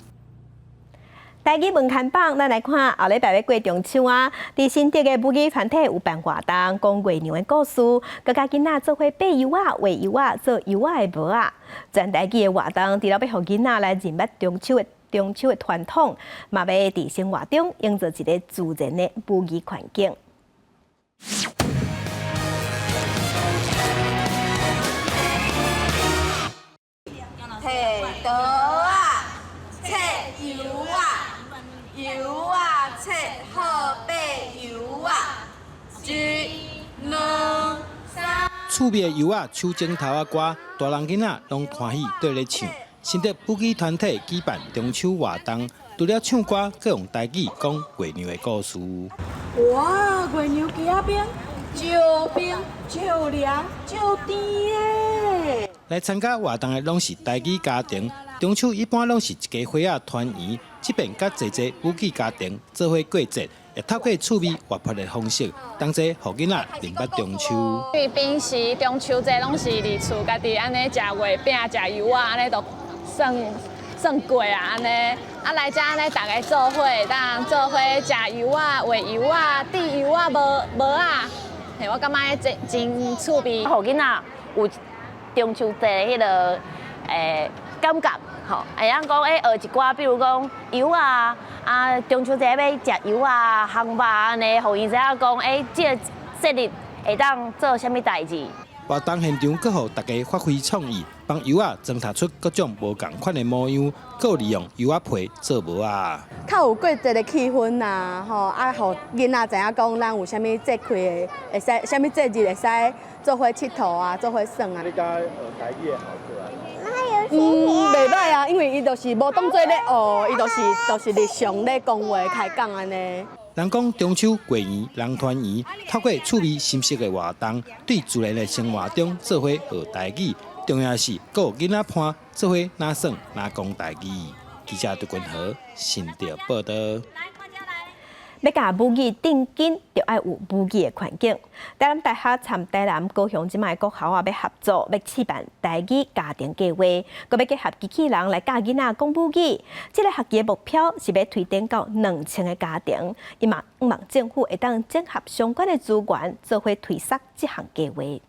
台語文看榜，咱來看後禮拜欲過中秋啊！佇新竹的母語團體有辦活動，講月娘的故事，閣佮囡仔做伙爬柚仔、畫柚仔、做柚仔的帽仔。全台語的活動，除了欲予囡仔來認捌中秋的傳統，嘛欲佇生活中營造一个自然的母語環境。提桌仔，切柚仔，柚仔切好爬柚仔，一、兩、三。趣味的柚仔手指頭仔歌，大人囡仔攏歡喜綴咧唱。新竹母語團體舉辦中秋活動，除了唱歌，閣用台語講月娘的故事。哇，月娘屐仔冰，少冰、少涼、少甜的。來參加活動的攏是台語家庭，中秋一般攏是一家伙仔團圓，這擺佮濟濟母語家庭做伙過節，也透過趣味活潑的方式，同齊予囡仔認捌中秋。因為平時中秋節攏是佇厝家己按呢食月餅、食柚仔，按呢就算過啊，按呢啊來遮按呢逐家做伙，當做伙食柚仔、畫柚仔、織柚仔、帽帽仔，嘿，我感覺真真趣味，予囡仔有中秋節的彼个感覺，吼，會曉講學一寡，比如講柚仔啊，中秋節欲食柚仔、烘肉按呢，予𪜶知影講，這个節日會當做啥物代誌。活動現場閣予大家發揮創意，幫柚仔裝飾出各種無仝款的模樣，閣利用柚仔皮做帽仔。較有過節的氣氛啊，吼啊，予囡仔知影講咱有啥物節氣的，會使啥物節日會使做伙𨑨迌啊，做伙耍啊。你感覺學台語的效果啊？袂䆀啊，因為伊就是無當做咧學，伊就是日常咧講話開講按呢。人講中秋月圓人團圓，透過趣味心適的活動，對自然的生活中做伙學台語，重要是閣有囡仔伴做伙若耍若講台語。記者杜君和新竹報導。欲共母語定根，就愛有母語的環境。台南大學參台南、高雄這擺國校啊，欲合作，欲試辦台語家庭計畫，閣欲結合機器人來教囡仔講母語。這个學期的目標是欲推展到2000个家庭，伊嘛向望政府會當整合相關的資源，做伙推捒這項計畫。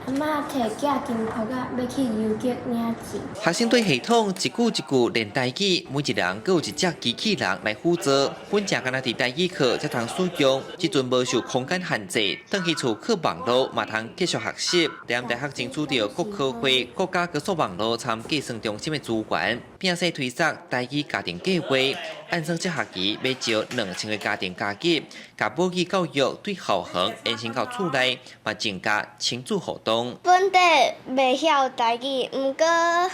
阿嬤提寄金箔仔，欲去郵局領錢。學生對系統一句一句練台語，每一人閣有一隻機器人來輔助。本正干焦佇台語課才通使用，這陣無受空間限制，轉去厝靠網路嘛通繼續學習。台南大學爭取著國科會、國家高速網路參計算中心的資源，並且推捒台語家庭計畫。按算這學期欲招2000个家庭加入，共母語教育對校園延伸到厝內，嘛增加親子互動。本底袂曉台語，毋過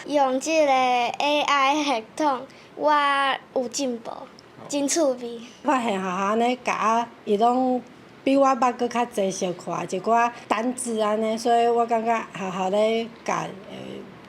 用這个 AI 系統，我有進步。真趣味。發現學校呢教伊攏比我捌閣較濟小可一寡單字按呢，所以我感覺學校咧教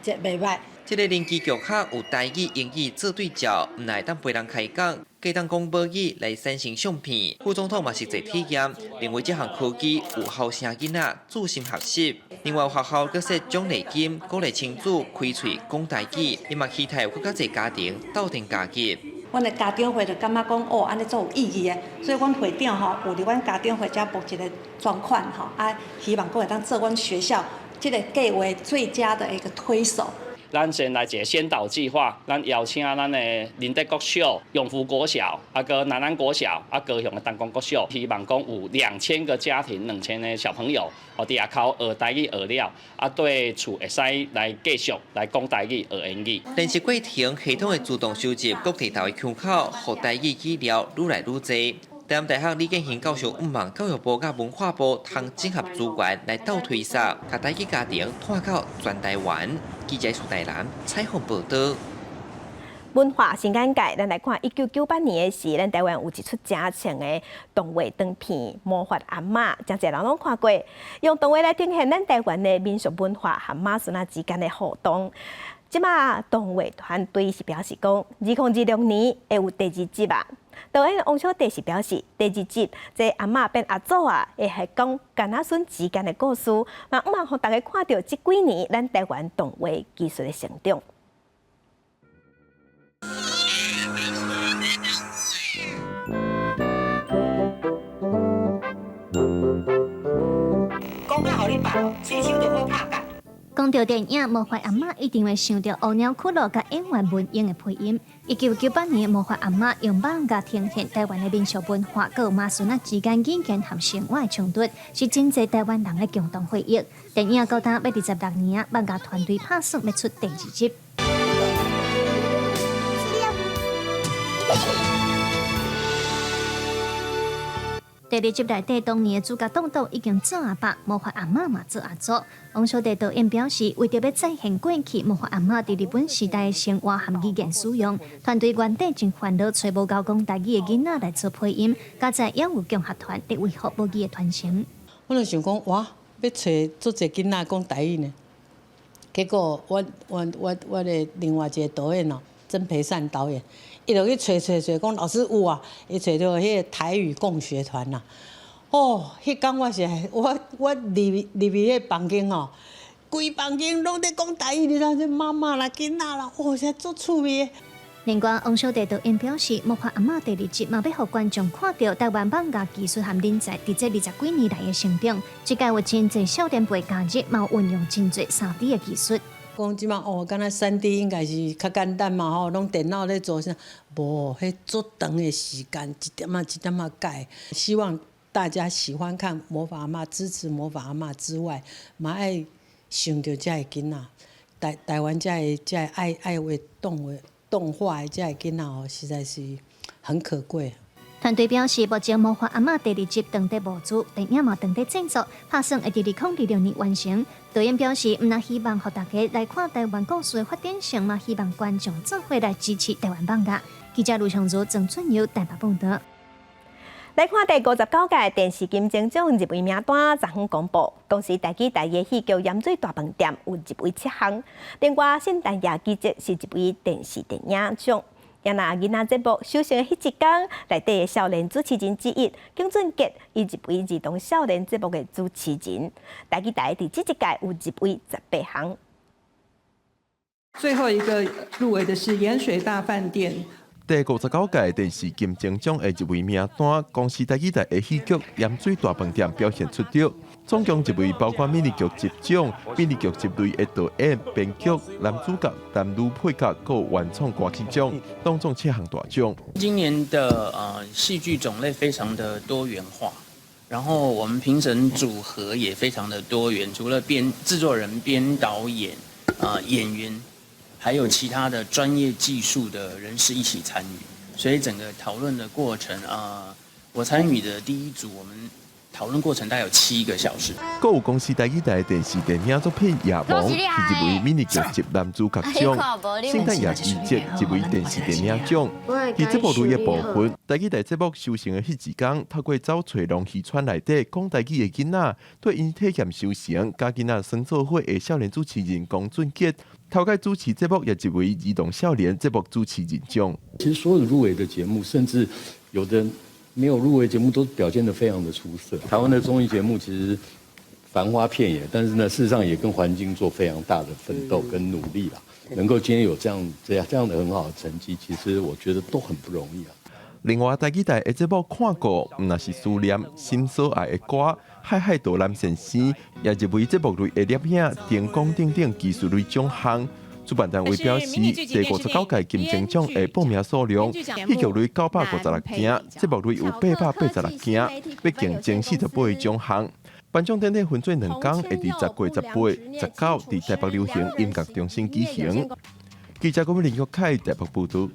這袂䆀。這个靈機劇較有台語、英語做對照，毋但會當陪人開講，閣會當講母語來產生相片。副總統嘛實際體驗，認為這項科技有效聲囡仔專心學習。另外，學校閣設獎勵金，鼓勵親子開喙講台語，伊嘛期待有閣較濟家庭鬥陣加入。阮的家長會就感覺講，哦，按呢足有意義的，所以阮會長吼有佇阮家長會遮撥一个專款吼，啊，希望閣會當做阮學校這个計畫最佳的一個推手。咱先來一个先導計劃，咱邀請咱的仁德國小、永福國小、啊閣南安國小、啊高雄的東光國小，希望講有2000個家庭、2000個小朋友，哦，佇外口學台語學了，啊對厝會使來繼續來講台語學英語。練習過程系統會自動收集各地頭的腔口，予台語語料愈來愈濟。台南大學李建興教授向望教育部佮文化部通整合資源來鬥推捒，共台語家庭拓到全台灣。記者蘇台南採訪報導。文化新眼界，咱來看1998年的時，咱台灣有一齣真穿的動畫長片《魔法阿嬤》，誠濟人攏看過。用動畫來呈現咱台灣的民俗文化和媽孫仔之間的互動。這馬動畫團隊是表示講，2026年會有第二集啊。導演王小棣是表示，第二集這阿嬤變阿祖啊，會係講囡仔孫之間的故事，嘛向望予大家看著這幾年咱台灣動畫技術的成長。講甲予你飽，喙鬚就好拍結。講著電影《魔法阿嬤》，一定會想著烏鳥骷髏佮演員文英的配音。1998年，《魔法阿嬤》用艋舺呈現台灣的民俗文化，閣有媽孫仔之間語言和生活的衝突，是真濟台灣人的共同回憶。電影到今欲26年啊，艋舺團隊拍算欲出第二集。第二集內底，當年的主角董董已經做阿伯，魔法阿嬤嘛做阿祖。王小棣導演表示，為著欲再現過去魔法阿嬤佇日本時代的生活和語言使用，團隊原底真煩惱揣無𠢕講台語的囡仔來做配音，佳哉猶有共學團佇維護母語的傳承。我就想講，哇，欲揣足濟囡仔講台語呢，結果我我我我的另外一个導演哦，曾培善導演。伊就去揣揣揣，講老師有啊，伊揣著彼个台語共學團啦。哦，彼工我是我我入入去彼个房間吼，規房間攏咧講台語，你知影？媽媽啦、囡仔啦，哦，實在足趣味的。另外，王小棣導演表示，《魔法阿嬤》第二集嘛，欲予觀眾看著台灣艋舺技術和人才佇這20幾年來的成長。這屆有真濟少年輩加入，嘛有運用真濟3D 的技術。講這馬哦，敢若3D 應該是較簡單嘛吼，攏電腦咧做啥？無，彼足長的時間，一點仔一點仔改。希望大家喜歡看魔法阿嬤，支持魔法阿嬤之外，嘛愛想著這个囡仔，台台灣這个這个愛愛畫動畫動畫的這个囡仔哦，實在是很可貴。團隊表示，目前《魔法阿嬤》第二集正佇募資，電影嘛正佇製作，拍算會佇2026年完成。導演表示，毋但希望予大家來看台灣故事的發展性，嘛希望觀眾做伙來支持台灣艋舺。記者盧長如、鄭俊友台北報導。來看第59屆電視金鐘獎入圍名單，昨昏公布，公視台語台的戲劇《鹽水大飯店》有入圍七項。另外，聖誕夜奇蹟是入圍電視電影獎。也若囡仔節目首先彼一工內底的少年主持人之一，景俊傑，伊入圍兒童少年節目的主持人。台語台佇這一屆有入圍18項。最後一個入圍的是鹽水大飯店。第59屆電視金鐘獎的入圍名單，公視台語台的戲劇《鹽水大飯店》表現出色，總共入圍包括迷你劇集獎、迷你劇集類的導演、編劇、男主角、男女配角，閣有原創歌曲獎，當中七項大獎。今年的戲劇種類非常的多元化，然後我們評審組合也非常的多元，除了編製作人、編導演、演員。還有其他的專業技術的人士一起參與，所以整個討論的過程啊，我參與的第一組，我們討論過程大概有7個小時。閣有公視台語台電視電影作品《夜王》是入圍迷你劇集男主角獎，聖誕夜奇蹟入圍電視電影獎。佇節目類的部分，台語台節目收成的彼一工，透過走揣農漁村內底講台語的囡仔，對𪜶體驗收成，佮囡仔耍做伙的少年主持人龔俊傑，頭擺主持節目也入圍兒童少年節目主持人獎。其實所有入圍的節目，甚至有的沒有入圍節目都表現得非常的出色。台灣的綜藝節目其實繁花遍野，但是呢，事實上也跟環境做非常大的奮鬥跟努力啦。能夠今天有這樣這樣這樣的很好的成績，其實我覺得都很不容易啊。另外，台語台的節目看過，毋若是思念心所愛的歌，海海島南先生也入圍節目類的攝影、燈光等等技術類獎項。主辦單位表示，第59屆金鐘獎的報名數量，戲劇類956件，節目類有886件，欲競爭48個獎項。頒獎典禮分做兩工，會佇10月18、19佇台北流行音樂中心舉行。記者郭林玉凱台北報導。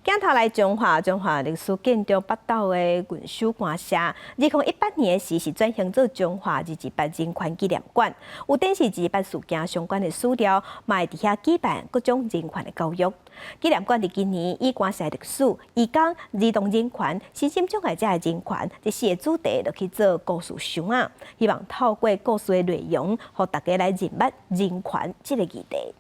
鏡頭來彰化，彰化歷史建築北斗的郡守官舍，2018年時是轉型做彰化228人權紀念館，有展示228事件相關的史料，嘛會佇遐舉辦各種人權的教育。紀念館佇今年以官舍歷史、移工、兒童人權、身心障礙者的人權這四個主題落去做故事箱仔，希望透過故事的內容，予大家來認捌人權這个議題。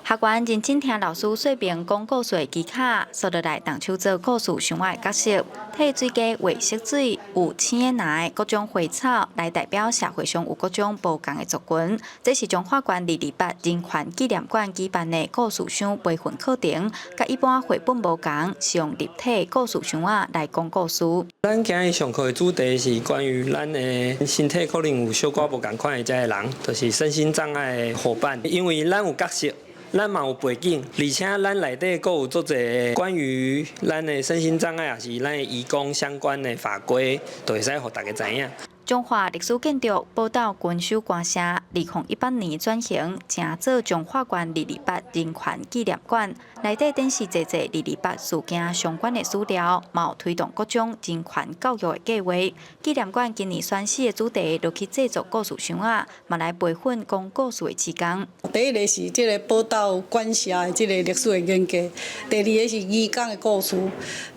學員認真聽老師說明講故事的技巧，紲落來動手做故事箱仔的角色，提水雞畫色水，有青的藍的各種花草來代表社會上有各種無仝的族群。這是彰化縣228人權紀念館舉辦的故事箱培訓課程，佮一般繪本無仝，是用立體故事箱仔來講故事。咱今日上課的主題是關於咱的身體可能有小可無仝款的這个人，就是身心障礙的夥伴，因為咱有角色。咱嘛有背景，而且咱內底閣有足濟關於咱的身心障礙，抑是咱的移工相關的法規，都會使予大家知影。彰化歷史建築寶斗郡守官舍，2018年轉型，成做彰化縣228人權紀念館，內底展示濟濟228事件相關的史料，嘛有推動各種人權教育的計劃。紀念館今年選四个主題落去製作故事箱仔，嘛來培訓講故事的志工。第一个是這个寶斗官舍的這个歷史的研究，第二个是移工的故事，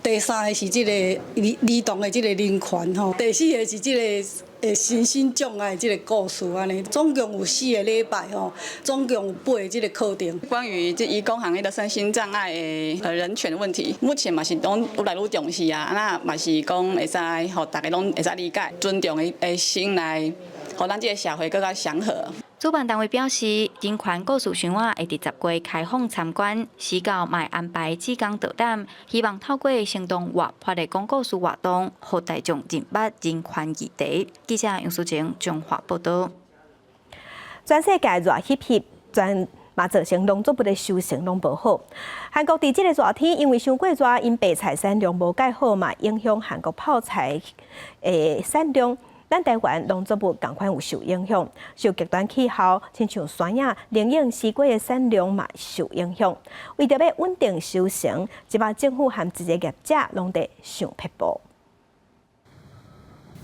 第三个是這个兒兒童的這个人權吼，第四个是這个身心障礙這个故事按呢，總共有四个禮拜吼，總共有八个這个課程。關於這移工行業的身心障礙的人權問題，目前嘛是攏愈來愈重視啊，那嘛是講會使予大家攏會使理解、尊重的心來，予咱這个社會閣較祥和。主辦單位表示，人權故事箱仔會佇10月開放參觀，時到嘛會安排志工導覽，希望透過生動活潑的講故事活動，予大眾認捌人權議題。記者楊淑晴彰化報導。全世界熱翕翕，全嘛造成農作物的收成攏無好。韓國佇這个熱天，因為傷過熱，𪜶白菜產量無蓋好嘛，影響韓國泡菜的產量。咱台灣農作物仝款有受影響，受極端氣候，親像山野、龍眼、西瓜的產量嘛受影響。為著欲穩定收成，這擺政府和一个業者攏佇想撇步。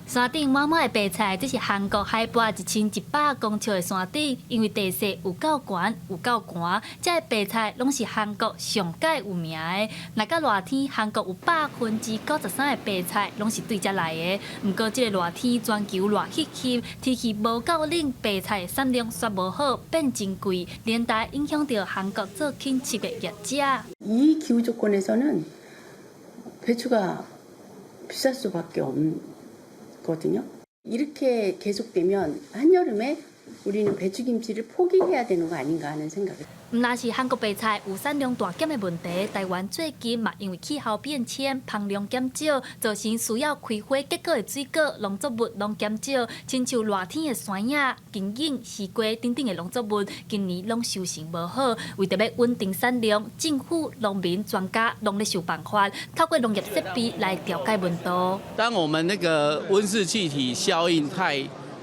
山頂滿滿的白菜，這是韓國海拔1100公尺的山頂，因為地勢有夠懸，有夠寒，這个白菜攏是韓國上蓋有名的。若到熱天，韓國有93%的白菜攏是對遮來的。毋過這个熱天全球熱翕翕，天氣無夠冷，白菜產量煞無好，變真貴，連帶影響著韓國做品質的業者。 이 기후 조건에서는 배추가 비쌀 수밖에 없거든요. 이렇게 계속되면 한여름에 우리는 배추김치를 포기해야 되는 거 아닌가 하는 생각을. 毋但是韓國白菜有產量大減的問題，台灣最近嘛因為氣候變遷，芳量減少，造成需要開花結果的水果、農作物攏減少。親像熱天的山野、金眼、西瓜等等的農作物，今年攏收成無好。為著欲穩定產量，政府、農民、專家攏咧想辦法，透過農業設備來調解溫度。當我們那個溫室氣體效應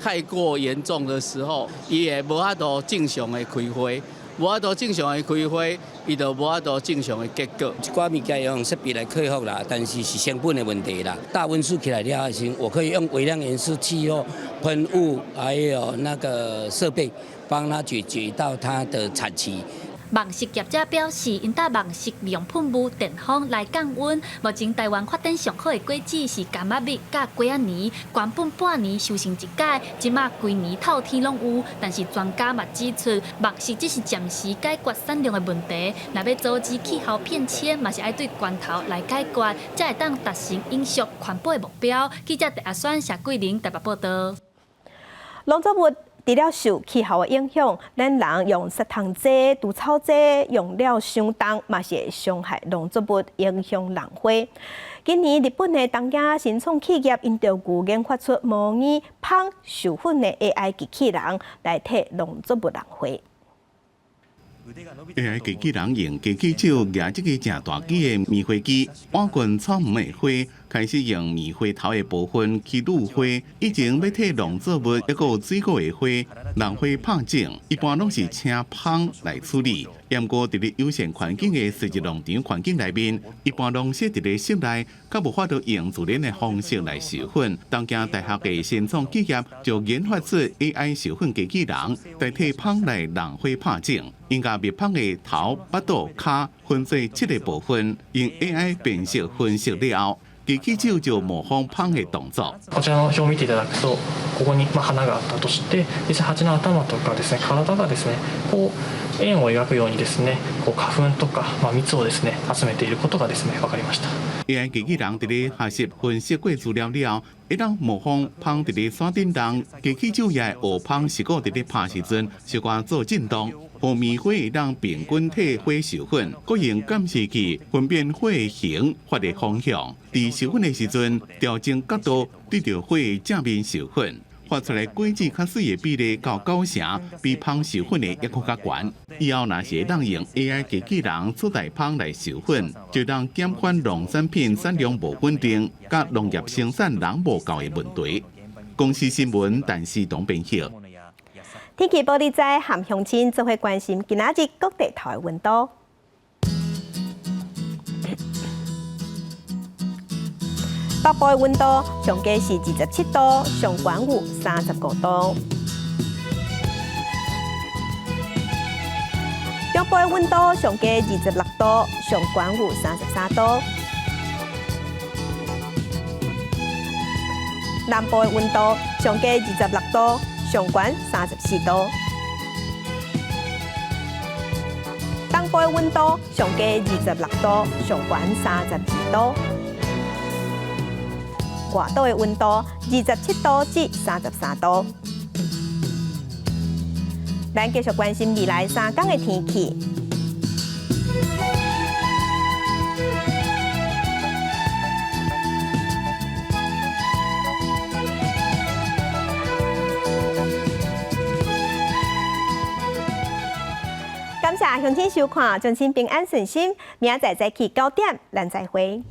太過嚴重的時候，伊會無法度正常的開花。無法度正常的開花，伊就無法度正常的結果。一寡物件用設備來克服啦，但是是成本的問題啦。大溫室起來了後，時，我可以用微量元素氣候噴霧，還有那個設備幫他解決到它的產期。網食業者表示，𪜶搭網食利用噴霧、電風來降溫。目前台灣發展上好的果子是柑仔蜜佮果仔年，原本半年收成一擺，這馬規年透天攏有。但是專家嘛指出，網食只是暫時解決產量的問題，若欲阻止氣候變遷，嘛是愛對源頭來解決，才會當達成永續環保的目標。記者鄭阿選、謝桂玲台北報導。農作物除了受氣候的影響，咱人用殺蟲劑、除草劑用了傷重，嘛是會傷害農作物，影響農花。今年日本的東京新創企業，𪜶就研發出模擬蜂授粉的 AI 機器人，來替農作物染花。 AI 機器人用機器手蜈這个誠大支的棉花機，挖掘草莓的花，開始用棉花頭的部分去濾花。以前欲替農作物抑閣有水果的花，染花拍種，一般攏是請蜂來處理。毋過佇咧有限環境的設計農場環境內面，一般攏設佇咧室內，較無法度用自然的方式來授粉。東京大學的新創企業就研發出 AI 授粉機器人，代替蜂來染花拍種。𪜶共蜜蜂的頭、腹肚、跤分做七个部分，用 AI 辨識分析了後，機器手就模仿蜂的動作。こちらの表を見ていただくと、ここにま花があったとして、実際蜂の頭とかですね、體がですね、こう円を描くようにですね、こう花粉とかま蜜をですね集めていることがですね分かりました。 AI 機器人佇咧學習分析過資料了後，會當模仿蜂佇咧山頂動，機器手也會學蜂是閣佇咧拍時陣，小可做震動，予棉花會當平均替花授粉，閣用監視器分辨花型發的方向，佇授粉的時陣調整角度，對著花的正面授粉。發出來果子較媠的比例到九成，比蜂授粉的猶閣較懸。以後若是會當用 AI 機器人取代蜂來授粉，就當減緩農產品產量無穩定，佮農業生產人無夠的問題。公視新聞，陳思東編譯。天氣報你知，和鄉親做伙關心今仔日各地頭的溫度。北部的溫度上低是27度，上懸有35度。中部的溫度上低26度，上懸有33度。南部的溫度上低26度，上懸34度。東部的溫度上低26度，上懸32度。外島的溫度27度至33度。咱繼續關心未來三天的天氣。感謝鄉親收看，祝親平安順心。明仔載早起9點，咱再會。